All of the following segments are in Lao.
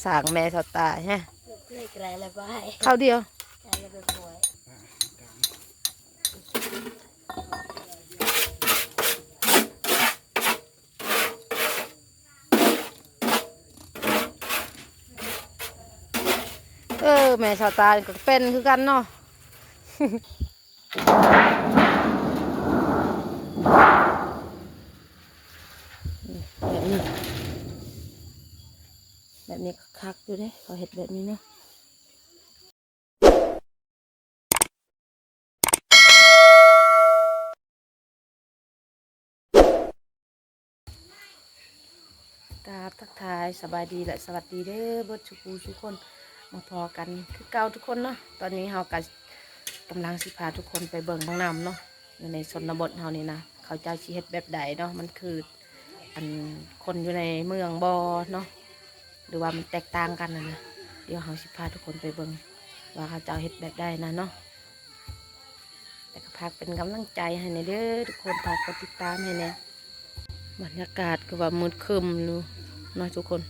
ທາງແມ່ຊາວຕາຍຮະ ເຂົ້າດຽວ ເອີ ແມ່ຊາວຕາຍກໍເປັນຄືກັນເນາະ. ແບບນີ້ ແບບນີ້ກໍຄັກຢູ່ເດ້ ເຂົາເຮັດແບບນີ້ເນາະ. ກາບທັກທາຍສະບາຍດີ ແລະ ສະຫວັດດີເດີ ເບິດສູ່ຜູ້ສູ່ຄົນ ມາພໍ້ກັນຄືເກົ່າທຸກຄົນເນາະ. ຕອນນີ້ເຮົາກະກຳລັງຊິພາທຸກຄົນໄປເບິ່ງຫ້ອງນ້ຳເນາະ ຢູ່ໃນຊົນນະບົດເຮົານີ້ນະ ເຂົາເຈົ້າຊິເຮັດແບບໃດເນາະ ມັນຄື ອັນ ຄົນຢູ່ໃນເມືອງບໍ່ເນາະ ຫຼືວ່າມັນແຕກຕ່າງກັນຫັ້ນນະ. ດຽວເຮົາຊິພາທຸກຄົນໄປເບິ່ງວ່າເຂົາເຈົ້າເຮັດແບບໃດນະເນາະ. ແຕ່ກໍຝາກເປັນກຳລັງໃຈໃຫ້ແດ່ເດີທຸກຄົນ ຝາກກົດຕິດຕາມໃຫ້ແດ່. ບັນຍາກາດຄືວ່າມືດຄຶ້ມຢູ່ເນາະທຸກຄົນ.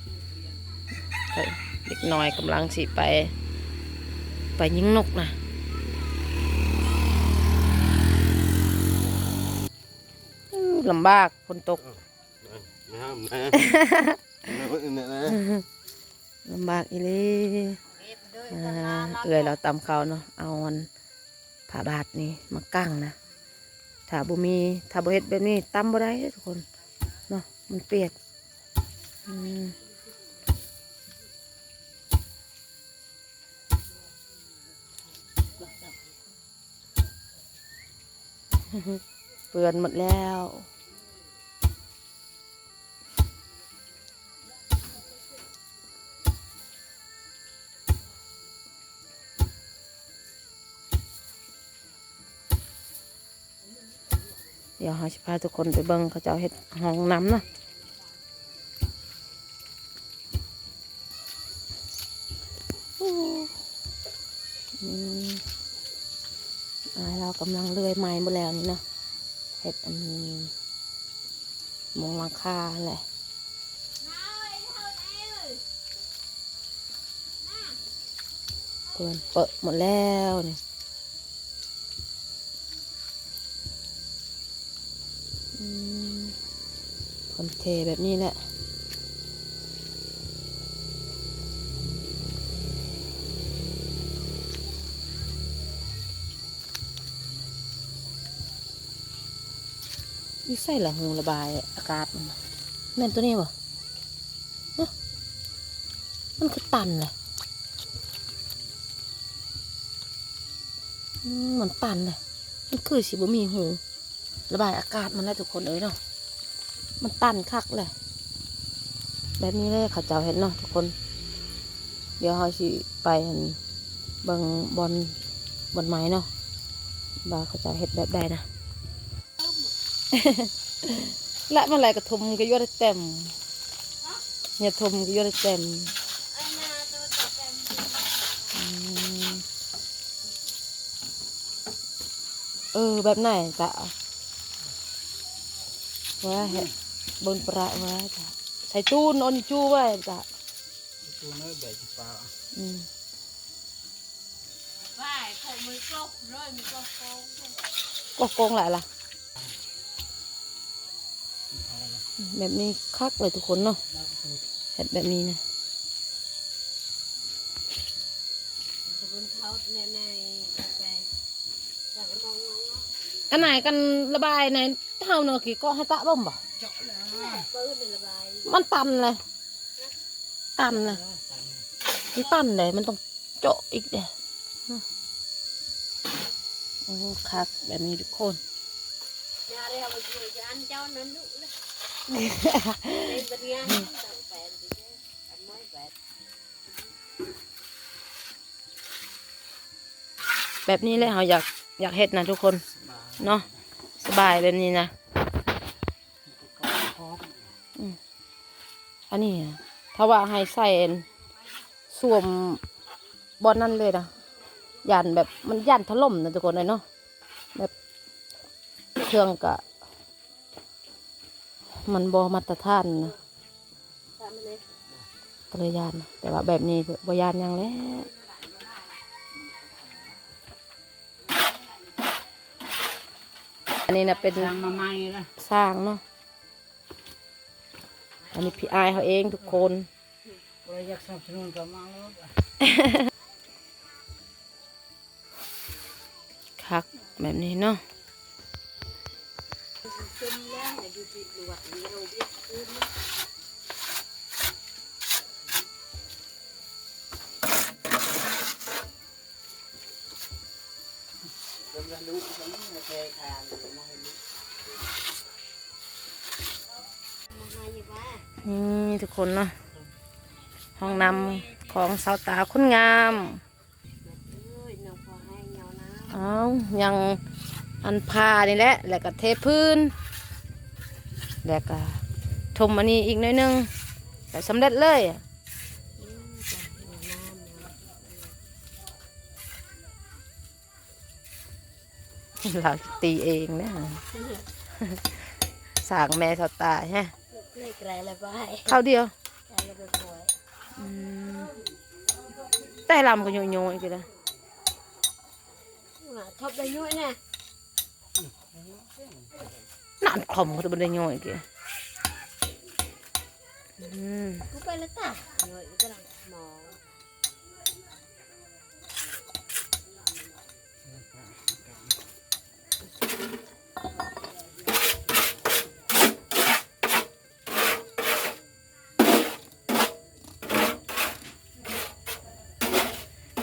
ເດັກນ້ອຍກຳລັງຊິໄປ ໄປຍິງນົກນະ. ອື້ ລຳບາກ ຝົນຕົກ. ລຳບາກອີ່ຫຼີ. ອ່າ ເອື້ອຍລາວຕຳເຂົ້າເນາະ ເອົາອັນຜ້າບາດນີ້ມາກັ້ງນະ. ຖ້າບໍ່ມີ ຖ້າບໍ່ເຮັດແບບນີ້ ຕຳບໍ່ໄດ້ເດ້ທຸກຄົນເນາະ ມັນປຽກ. ອືມ ເປື້ອນໝົດແລ້ວ. ດຽວເຮົາຊິພາທຸກຄົນໄປເບິ່ງເຂົາເຈົ້າເຮັດຫ້ອງນ້ຳເນາະ. ອືມ ອ້າຍລາວກຳລັງເລື່ອຍໄມ້ໝົດແລ້ວນີ້ເນາະ ເຮັດອັນ ມຸງຫຼັງຄາຫັ້ນແຫຼະ. ເພິ່ນເປິະໝົດແລ້ວນີ້. ອືມ ເພິ່ນເທແບບນີ້ແຫຼະ. ຢູ່ໃສລະຮູລະບາຍອາກາດມັນນະ? ແມ່ນໂຕນີ້ບໍ່? ຮະ? ມັນຄືຕັນແຫຼະ. ອືມ ມັນຕັນແຫຼະ. ມັນຄືຊິບໍ່ມີຮູລະບາຍອາກາດມັນແຫຼະທຸກຄົນເອີຍເນາະ. ມັນຕັນຄັກແຫຼະ. ແບບນີ້ແຫຼະເຂົາເຈົ້າເຮັດເນາະທຸກຄົນ. ດຽວເຮົາຊິໄປ ອັນ ເບິ່ງບ່ອນ ບ່ອນໃໝ່ເນາະ ວ່າເຂົາເຈົ້າເຮັດແບບໃດນະ. ລະມາໄຫຼກະທົມກະຢູ່ໄດ້ເຕັມ ຍາທົມກະຢູ່ໄດ້ເຕັມ. ອືມ ເອີ ແບບໃນກະ ວ່າເຮັດ ເບິ່ງປະວ່າ ໃສ່ຕູ້ນອນຈູໄວ້ກະ ຕູນເອີຍ ແບກຊິປາ. ອືມ ກໍໂກງຫຼາຍລະ. ແບບນີ້ຄັກເລີຍທຸກຄົນເນາະ ເຮັດແບບນີ້ນະ. ອັນໃນກັນລະບາຍໃນ ເຮົາເນາະ ກີ້ເກາະໃຫ້ຕະເບິ່ງບໍ່? ມັນຕັນເລີຍ ຕັນເລີຍ ມັນຕັນເລີຍ ມັນຕ້ອງເຈາະອີກເດ້. ໂອ້ ຄັກແບບນີ້ທຸກຄົນ. ແບບນີ້ແຫຼະເຮົາຢາກ ຢາກເຮັດນະທຸກຄົນເນາະ ສະບາຍແບບນີ້ນະ. ອືມ ອັນນີ້ນະ ຖ້າວ່າໃຫ້ໃສ່ອັນ ສ້ວມບ່ອນນັ້ນເລີຍນະ ຢ້ານແບບ ມັນຢ້ານຖະຫຼົ່ມນະທຸກຄົນເອີຍເນາະ ແບບ ເຄື່ອງກະ ມັນບໍ່ມາດຕະຖານນະ. ບໍ່ໄດ້ຢ້ານ ແຕ່ວ່າແບບນີ້ບໍ່ຢ້ານຫຍັງແລ້ວ. ອັນນີ້ນະເປັນ ສ້າງມາໃໝ່ລະ ສ້າງເນາະ. ອັນນີ້ພີ່ອ້າຍເຮົາເອງທຸກຄົນ. ຜູ້ໃດຢາກສະໜັບສະໜູນກໍມາໂລດ. ຄັກແບບນີ້ເນາະ. ນີ້ທຸກຄົນເນາະ ຫ້ອງນ້ຳຂອງສາວຕາຄົນງາມ. ເອົ້າ ຍັງອັນຜ້ານີ້ແຫຼະ ແລ້ວກໍເທພື້ນ ແລ້ວກໍຖົມອັນນີ້ອີກໜ້ອຍໜຶ່ງ ແລ້ວສຳເລັດເລີຍ. ລາວຕີເອງເດ້ ສ້າງແມ່ສາວຕາແຮະ. ເຂົ້າດຽວ ອືມ ແຕ່ລຳກໍໂຍຍໆ ອີກແລ້ວ. ທອບໄດ້ໂຍຍແນ່ ນັ້ນຄອມກໍບໍ່ໄດ້ໂຍຍ ອືມ ໄປລະຕາໂຍຍກໍໄດ້ໝໍ.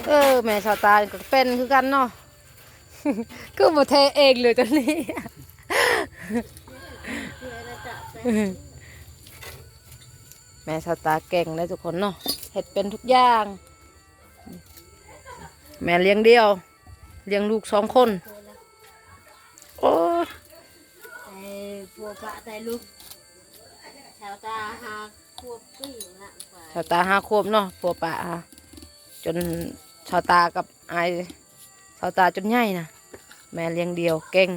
ເອີ ແມ່ສາວຕານີ້ກໍເປັນຄືກັນເນາະ ຄືບໍ່ເທເອງເລີຍຕົວນີ້. ແມ່ສາວຕາເກັ່ງເດ້ທຸກຄົນເນາະ ເຮັດເປັນທຸກຢ່າງ. ແມ່ລ້ຽງດຽວ ລ້ຽງລູກສອງຄົນ. ໂອ້ຍ ໄອ້ຜົວປະໄດ້ລູກ ສາວຕາຫ້າຂວບປີນະ ສາວຕາຫ້າຂວບເນາະ ຜົວປະຫາ ຈົນສາວຕາກັບອ້າຍສາວຕາຈົນໃຫຍ່ນະ ແມ່ລ້ຽງດຽວເກັ່ງ.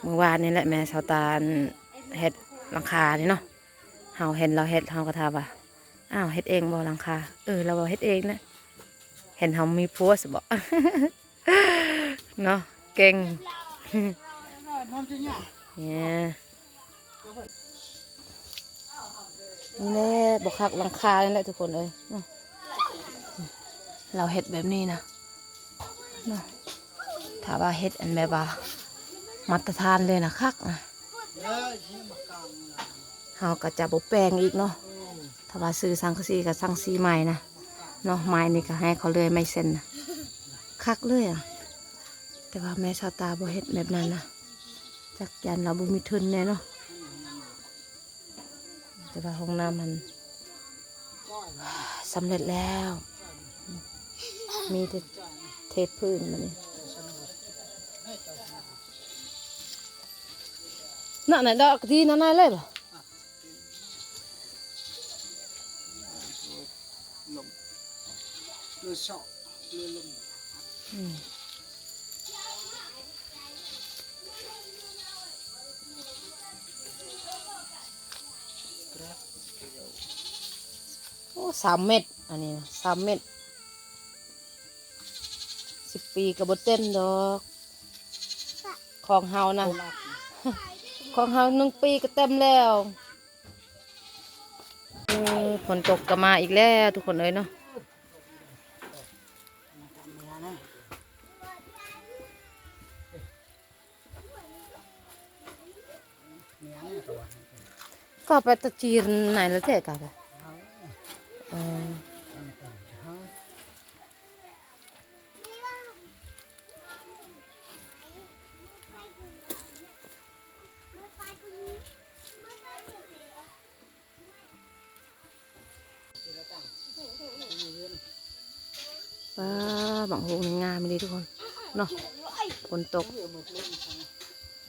ມື້ວານນີ້ແຫຼະແມ່ສາວຕາເຮັດຫຼັງຄານີ້ເນາະ ເຮົາເຫັນລາວເຮັດ ເຮົາກໍຖາມວ່າ ອ້າວ ເຮັດເອງບໍ່ຫຼັງຄາ? ເອີ ລາວວ່າເຮັດເອງແຫຼະ ເຫັນເຮົາມີຜົວຊະບໍ ເນາະ ເກັ່ງ ແນ່ ນີ້ແຫຼະ ບໍ່ຄັກຫຼັງຄານີ້ແຫຼະທຸກຄົນເອີຍ ລາວເຮັດແບບນີ້ນະ ເນາະ ຖ້າວ່າເຮັດອັນແບບວ່າມາດຕະຖານເລີຍນະ ຄັກນະ ເຮົາກໍຈະບໍ່ແປງອີກເນາະ. ຖ້າວ່າຊື້ສັງກະສີກໍສັງກະສີໃໝ່ນະ ເນາະ ໄມ້ນີ້ກໍໃຫ້ເຂົາເລື່ອຍໄມ້ເສັ້ນນະ ຄັກເລີຍອະ. ແຕ່ວ່າແມ່ຊາວຕາບໍ່ເຮັດແບບນັ້ນນະ ຈັກຢ້ານລາວບໍ່ມີທຶນແດ່ເນາະ. ແຕ່ວ່າຫ້ອງນ້ຳຫັ້ນສຳເລັດແລ້ວ ມີແຕ່ເທພື້ນບາດນີ້. ນັ້ນນະ ດອກທີ່ນັ້ນນະເລີຍບໍ? ໂອ້ ສາມເມັດ ອັນນີ້ນະ ສາມເມັດ ສິບປີກໍບໍ່ເຕັມດອກ ຂອງເຮົານະ ຂອງເຮົາໜຶ່ງປີກໍເຕັມແລ້ວ. ເອີ ຝົນຕົກກໍມາອີກແລ້ວທຸກຄົນເອີຍເນາະ. ກະໄປຕະຈີນໄນລະແທ້ກະໄປ ເອີ. ປ້າ ບັກຫຸ່ງນີ້ງາມອີ່ຫຼີທຸກຄົນເນາະ ຝົນຕົກ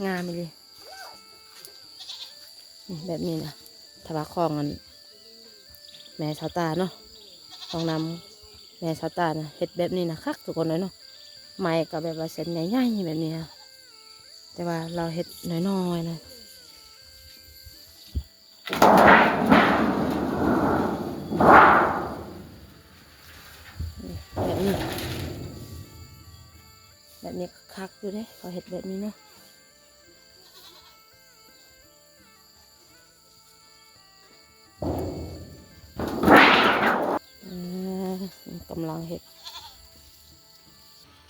ງາມອີ່ຫຼີ. ນີ້ ແບບນີ້ນະ ຖ້າວ່າຂອງອັນ ແມ່ຊາວຕາເນາະ ຫ້ອງນ້ຳແມ່ຊາວຕານະ ເຮັດແບບນີ້ນະ ຄັກທຸກຄົນເອີຍເນາະ. ໄມ້ກໍແບບວ່າເສັ້ນໃຫຍ່ໆແບບນີ້ນະ ແຕ່ວ່າລາວເຮັດນ້ອຍໆນະ. ໂອ້ ນີ້ຄັກຢູ່ເດ້ ເຂົາເຮັດແບບນີ້ເນາະ. ອືມ ກຳລັງເຮັດ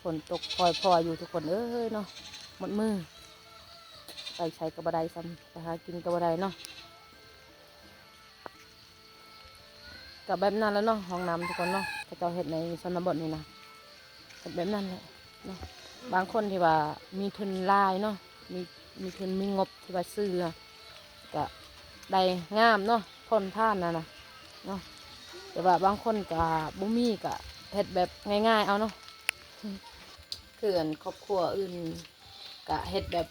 ຝົນຕົກພອຍໆຢູ່ທຸກຄົນເອີຍເນາະ ໝົດມື້ ໄປໃສກໍບໍ່ໄດ້ຊ້ຳ ໄປຫາກິນກໍບໍ່ໄດ້ເນາະ. ກໍແບບນັ້ນແຫຼະເນາະ ຫ້ອງນ້ຳທຸກຄົນເນາະ ເຂົາເຈົ້າເຮັດໃນຊົນນະບົດນີ້ນະ ເຮັດແບບນັ້ນແຫຼະເນາະ. ບາງຄົນທີ່ວ່າມີທຶນຫຼາຍເນາະ ມີ ມີທຶນມີງົບທີ່ວ່າຊື້ ກໍໄດ້ງາມເນາະ ທົນທານນະນະເນາະ. ແຕ່ວ່າບາງຄົນກໍບໍ່ມີ ກໍເຮັດແບບງ່າຍໆເອົາເນາະ ຄືອັນຄອບຄົວອື່ນ ກະເຮັດແບບ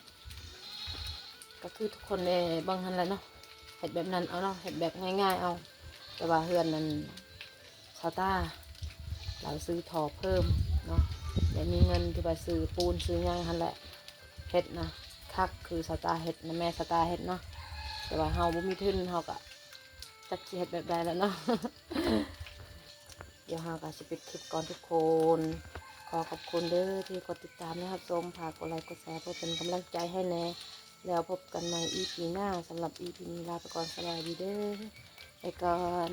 ກະຄືທຸກຄົນໄດ້ເບິ່ງຫັ້ນແຫຼະເນາະ ເຮັດແບບນັ້ນເອົາເນາະ ເຮັດແບບງ່າຍໆເອົາ. ແຕ່ວ່າເຮືອນນັ້ນ ສາວຕາ ລາວຊື້ທໍ່ເພີ່ມເນາະ ແລະ ມີເງິນທີ່ວ່າຊື້ປູນຊື້ຫຍັງຫັ້ນແຫຼະ ເຮັດນະ ຄັກຄືສາວຕາເຮັດນະ ແມ່ສາວຕາເຮັດເນາະ. ແຕ່ວ່າເຮົາບໍ່ມີທຶນ ເຮົາກະຈັກຊິເຮັດແບບໃດແລ້ວເນາະ. ດຽວເຮົາກໍຊິປິດຄລິບກ່ອນທຸກຄົນ. ຂໍຂອບຄຸນເດີທີ່ກົດຕິດຕາມ ແລະ ຮັບຊົມ. ຝາກກົດໄລກົດແຊເພື່ອເປັນກຳລັງໃຈໃຫ້ແດ່. ແລ້ວພົບກັນໃໝ່ອີພີໜ້າ. ສຳລັບອີພີນີ້ລາໄປກ່ອນ. ສະບາຍດີເດີ. ໄປກ່ອນ.